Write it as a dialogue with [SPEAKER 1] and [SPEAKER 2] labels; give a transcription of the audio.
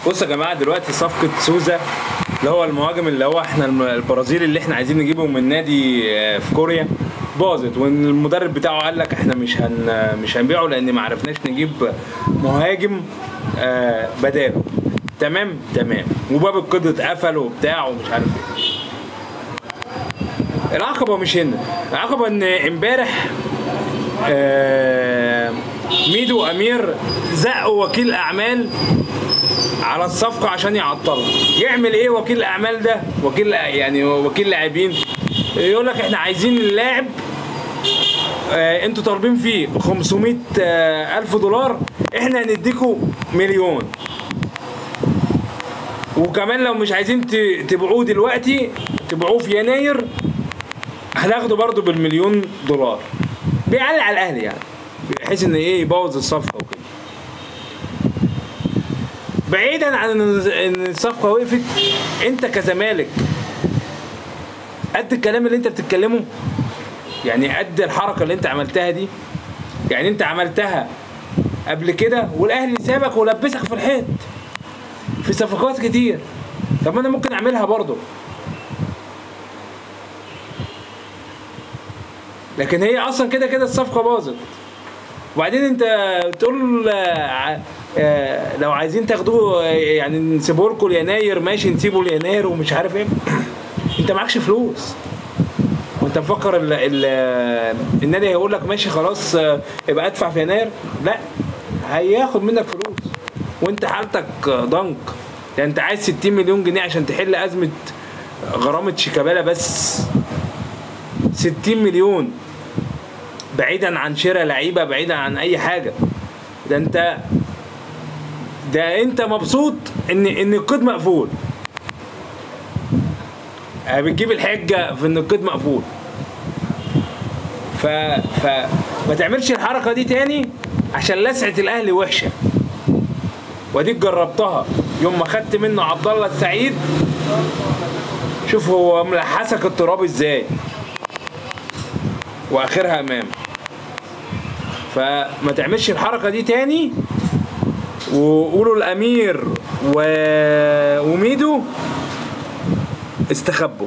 [SPEAKER 1] بصوا يا جماعة، دلوقتي صفقة سوزا اللي هو المهاجم اللي هو احنا البرازيلي اللي احنا عايزين نجيبه من نادي في كوريا باظت، والمدرب بتاعه قال لك احنا مش هنبيعه لان ما عرفناش نجيب مهاجم بداله. تمام تمام، وباب القيد اتقفل وبتاع ومش عارف ايه. العقبة مش هنا، العقبة ان امبارح ميدو وامير زقوا وكيل اعمال على الصفقة عشان يعطلها. يعمل ايه وكيل الاعمال ده؟ وكيل يعني وكيل لاعبين، يقول لك احنا عايزين اللاعب، انتوا طالبين فيه 500 الف دولار، احنا هنديكوا مليون، وكمان لو مش عايزين تبيعوه دلوقتي تبيعوه في يناير هناخده برضه بالمليون دولار. بيعلي على الاهلي يعني، بحيث ان ايه يبوظ الصفقة وكده. بعيدا عن ان الصفقة وقفت، انت كزمالك قد الكلام اللي انت بتتكلمه؟ يعني قد الحركة اللي انت عملتها دي؟ يعني انت عملتها قبل كده والاهلي سابك ولبسك في الحيط في صفقات كتير. طب ما انا ممكن اعملها برضه، لكن هي اصلا كده كده الصفقة باظت. وبعدين انت تقول لو عايزين تاخدوه يعني نسيبه لكم ليناير، ماشي نسيبه ليناير ومش عارف ايه. انت معكش فلوس، وانت مفكر النادي هيقول لك ماشي خلاص ابقى ادفع في يناير؟ لا، هياخد منك فلوس وانت حالتك ضنك. يعني انت عايز 60 مليون جنيه عشان تحل ازمة غرامة شيكابالا بس، 60 مليون بعيدا عن شراء لعيبة، بعيدا عن اي حاجة. ده انت، ده انت مبسوط ان القيد مقفول، بتجيب الحجة في ان القيد مقفول. ف ما تعملش الحركة دي تاني عشان لسعه الاهلي وحشة، واديك جربتها يوم ما خدت منه عبد الله السعيد. شوف هو ملحسك التراب ازاي، واخرها امام. فما تعملش الحركة دي تاني، وقولوا الامير وميدو استخبوا.